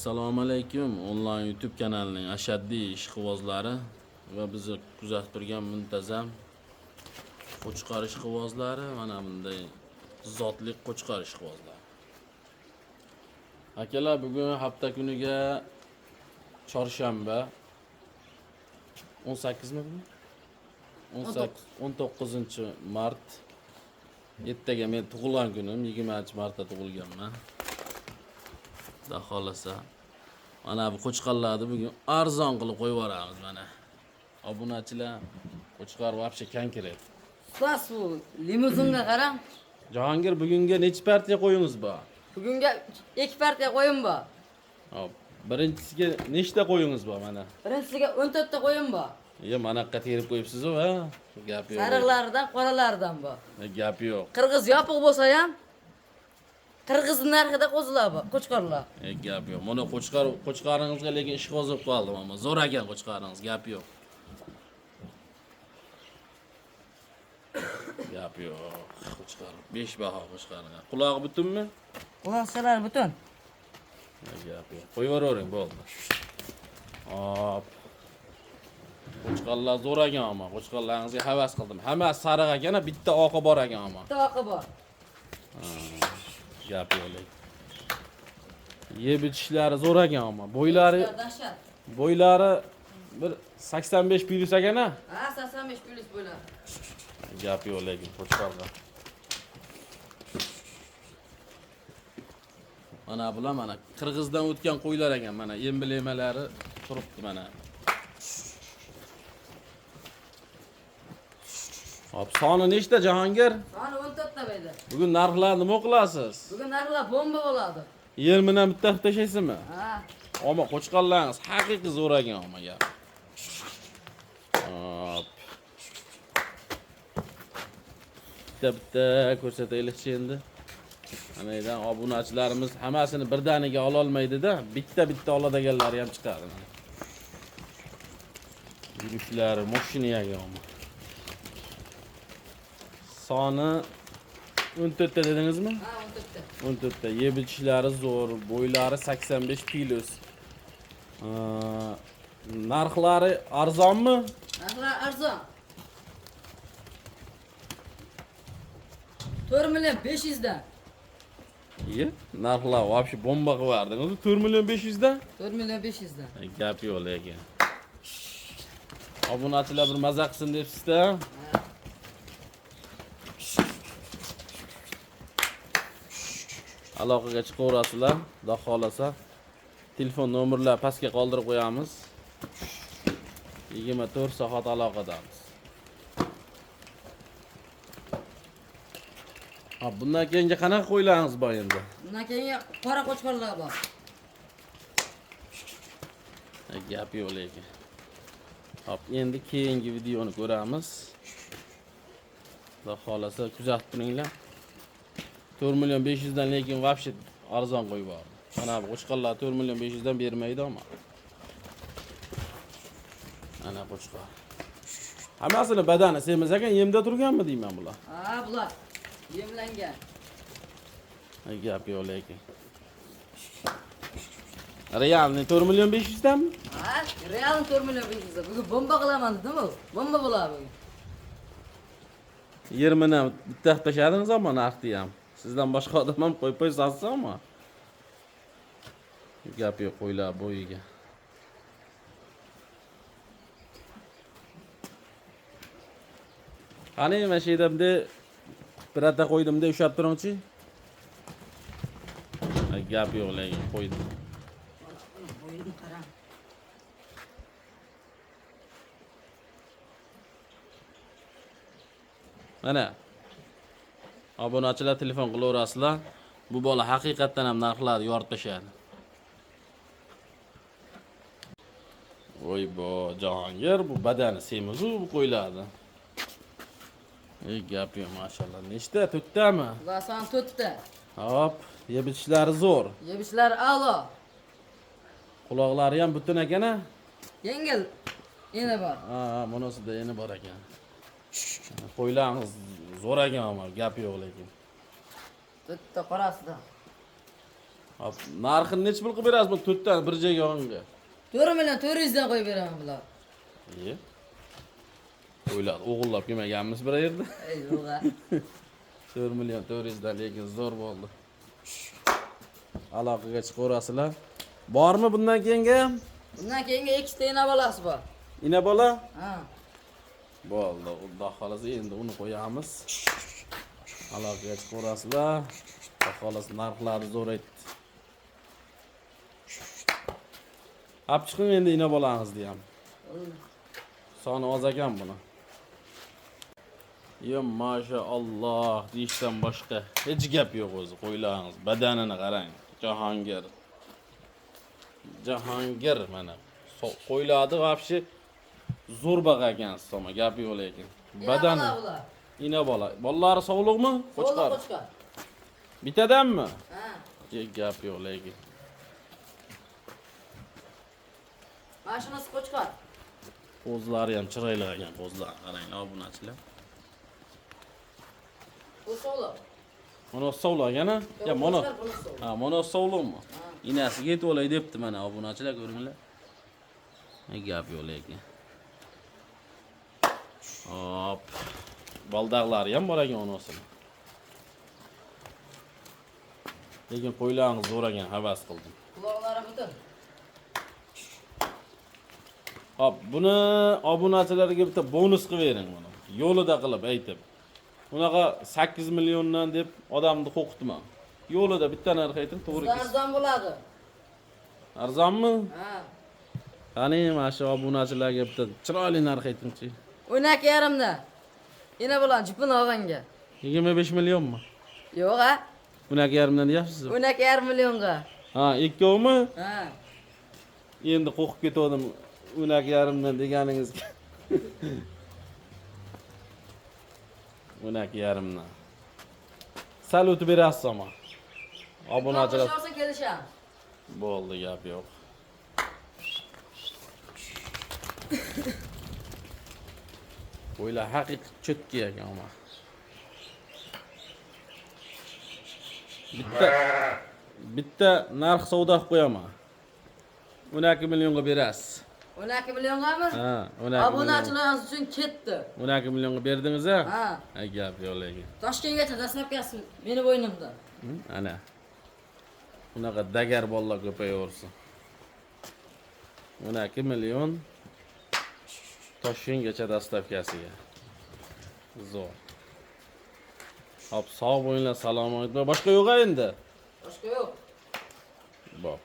Assalomu alaykum onlayn YouTube kanalining ashaddiy ishqibozlari va bizni kuzatib turgan muntazam qo'chqor ishqibozlari, mana bunday zotli qo'chqor ishqibozlari. Akalar, bugun hafta kuniga chorshanba 18 mi bugun? 18 19 mart. Ertaga men tug'ilgan kunim, 20 martda tug'ilganman. Xudo xohlasa. Mana bu qo'chqorlarni bugun arzon qilib qo'yib yuboramiz mana. Obunachilar, qo'chqor вообще konkret. Ustoz, bu limuzinga qarang. Jahongir, bugunga necha partiya qo'yimiz bor? Bugunga 2 partiya qo'yim bor. Hop, birinchisiga nechta qo'yimiz bor mana? Birinchisiga 14 ta qo'yim bor. Yo, mana yoqqa terib qo'yibsiz-ku, ha? Gap yo'q. Sariqlaridan, qoralaridan bor. Gap yo'q. Qirg'iz yopiq bo'lsa ham qirg'iz narxida qo'zilar bor, qo'chqorlar. Gap yo'q. Mana qo'chqoringizga lekin ish qo'zib qoldim, ammo zo'r ekan qo'chqoringiz, gap yo'q. Gap yo'q. Qo'chqor 5 baho qo'chqoringa. Qulog'i butunmi? Quloqchalar butun. Gap yo'q. Qo'yavering, bo'ldi. Hop. Qo'chqorlar zo'r ekan ammo, qo'chqorlaringizga havas qildim. Hammasi sariq ekan, bitta oqi bor ekan ammo. Bitta oqi bor. Gap yo'q lekin. Yeb ichishlari zo'r ekan ammo. Bo'ylari Dahshat. bo'ylari bir 85 plus ekan a? Ha, 85 plus bo'ylari. Gap yo'q lekin qo'chqorlar. Mana bular mana Qirg'izdan o'tgan qo'ylar ekan, mana emblemalari turibdi mana. Hop, soni nechta Jahongir? Soni 14 ta bo'ldi. Bugun narxlarni nima qilasiz? Bugun narxlar bomba bo'ladi. Yermidan bitta qilib tashlaysizmi? Ha. Ammo qo'chqorlaringiz haqiqiy zo'r ekan ammo gap. Hop. Bitta bitta ko'rsataylikchi endi. Ana yerdan obunachilarimiz hammasini birdaniga ola olmaydi-da, bitta bitta oladiganlari ham chiqadi mana. Yurishlari mashina ekan ammo. Soni 14 ta dedingizmi? Ha, 14 ta. 14 ta. Yeb ichishlari zo'r, bo'ylari 85 plus. Narxlari arzonmi? Narxlar arzon. 4 million 500 dan. Iye, narxlar вообще bomba qilib yubordingiz. 4 million 500 dan? 4 million 500 dan. Gap yo'q lekin. Obunachilar bir maza qilsin debsiz-da. Aloqaga chiqaverasizlar, xudo xohlasa. Telefon nomerlar pastga qoldirib qo'yamiz. 24 soat aloqadamiz. Ha, bundan keyingi qanaqa qo'ylaringiz bor endi? Bundan keyin qora qo'chqorlar bor. Gap yo'q lekin. Hop, endi keyingi videoni ko'ramiz. Xudo xohlasa kuzatib turinglar. 4 million 500 dan lekin вообще arzon qo'yib yubordi. Mana bu qo'chqorlar 4 million 500 dan bermaydi ammo. Ana qo'chqor. Hammasini badani semiz ekan, yemda turganmi deyman bular. Ha, bular yemlangan. Gap yo'q lekin. Realni 4 million 500 danmi? Ha, real 4 million 500 dan. Bugun bomba qilaman dedim-ku. Bomba bo'ladi bugun. Yermini bitta qilib tashladingiz ammo narxni ham. Sizdan boshqa odam ham qo'yib qo'y sotsa ammo. Gap yo'q qo'ylar bo'yiga. Qani mana shu yerda bunday birata qo'ydim deb ushlab turingchi. Gap yo'q lekin qo'ydim. Bo'yini qarang. Mana obunachilar telefon qilaverasizlar. Bu bola haqiqatdan ham narxlarni yorib tashladi. Voy bo, Jahongir, bu badani semiz-u bu qo'ylarni. Ey, gap yo'q, mashallah. Nechta? 4tami? Bular son 4 ta. Hop, yeb ichishlari zo'r. Yeb ichishlari a'lo. Quloqlari ham butun ekan-a? Yengil eni bor. Ha, bunisida eni bor ekan. Qo'ylaringiz zo'r ekan ammo, gap yo'q lekin. 4 ta qorasida. Hop, narxini nechi pul qilib berasiz bu to'rttani bir joyga olganga? 4 million 400 dan qo'yib beraman bular. Iye. O'yladi, o'g'irlab kelmaganmiz bir yerda. Ey, yo'q a. 4 million 400 dan, lekin zo'r bo'ldi. Aloqaga chiqaverasizlar. Bormi bundan keyingi? Bundan keyingi ikkita ena bolasi bor. Ina bola? Ha. Bo'ldi, xudo xolasa endi uni qo'yamiz. Aloqaga chiqaverasizlar. Xudo xolasa narxlari zo'r aytdi. Olib chiqing endi ina bolangizni ham. Soni oz ekan buni. Yo, mashalloh deyishdan boshqa hech gap yo'q o'zi qo'ylaringiz. Badanini qarang. Jahongir. Jahongir mana. Qo'ylarni вообще zo'r baqa ekan, soma gap yo'q lekin. Badani Ena bola bular. Ina bola. Bolalari sog'liqmi? Qo'chqor. Qo'chqor. Qo'chqor. Bitadanmi? Ha. Gap yo'q lekin. Mana shunisi qo'chqor. Qo'zlari ham chiroyli ekan, qo'zlar. Qarang, obunachilar. Bu sog'liq. Mana sovliq ekan, a? Ya, mana. Qo'chqor, buni sog'liq. Ha, mana sovliqmi? Inasiga yetib olay debdi mana obunachilar, ko'ringlar. Ne gap yo'q lekin. Hop. Baldaqlari ham bor ekan onasini. Lekin qo'ylaringiz zo'r ekan, havas qildim. Quloqlari butun. Hop, buni obunachilarga bitta bonus qilib bering buni. Yo'lida qilib aytib. Unaqa 8 milliondan deb odamni qo'rqitma. Yo'lida bitta narx ayting, to'g'ri Bizda kelsin. arzon bo'ladi. Arzonmi? Ha. Qani, mana shu obunachilarga bitta chiroyli narx aytingchi. 12,5 dan. Ena bilan jipini olganga. 25 millionmi? Yo'q a. 12,5 dan deyapsiz. 12,5 millionga. Ha, ikkovmi? Ha. Endi qo'rqib ketgandim 12,5 dan deganingizga. 12,5 dan. Sal o'tib berasiz ama. Obunachilar Olsa kelishamiz. bo'ldi, gap yo'q. O'yla haqiqiy cho'tki ekan ama. Bitta narx savdo qilib qo'yaman. 12 millionga berasiz. 12 millongami? Ha, 12 million. Obunachilar uchun ketdi. 12 millionga berdingiz a? Ha. Ha, gap yo'q lekin. Toshkentgacha dastlabkasi meni bo'ynimda. Ana. Unaqa dagar bolalar ko'payaversin. 12 million Toshkentgacha dastavkasiga. Zo'r. Hop, sog' bo'linglar, salomat bo'ling. Boshqa yo'q endi. Boshqa yo'q. Bo'p.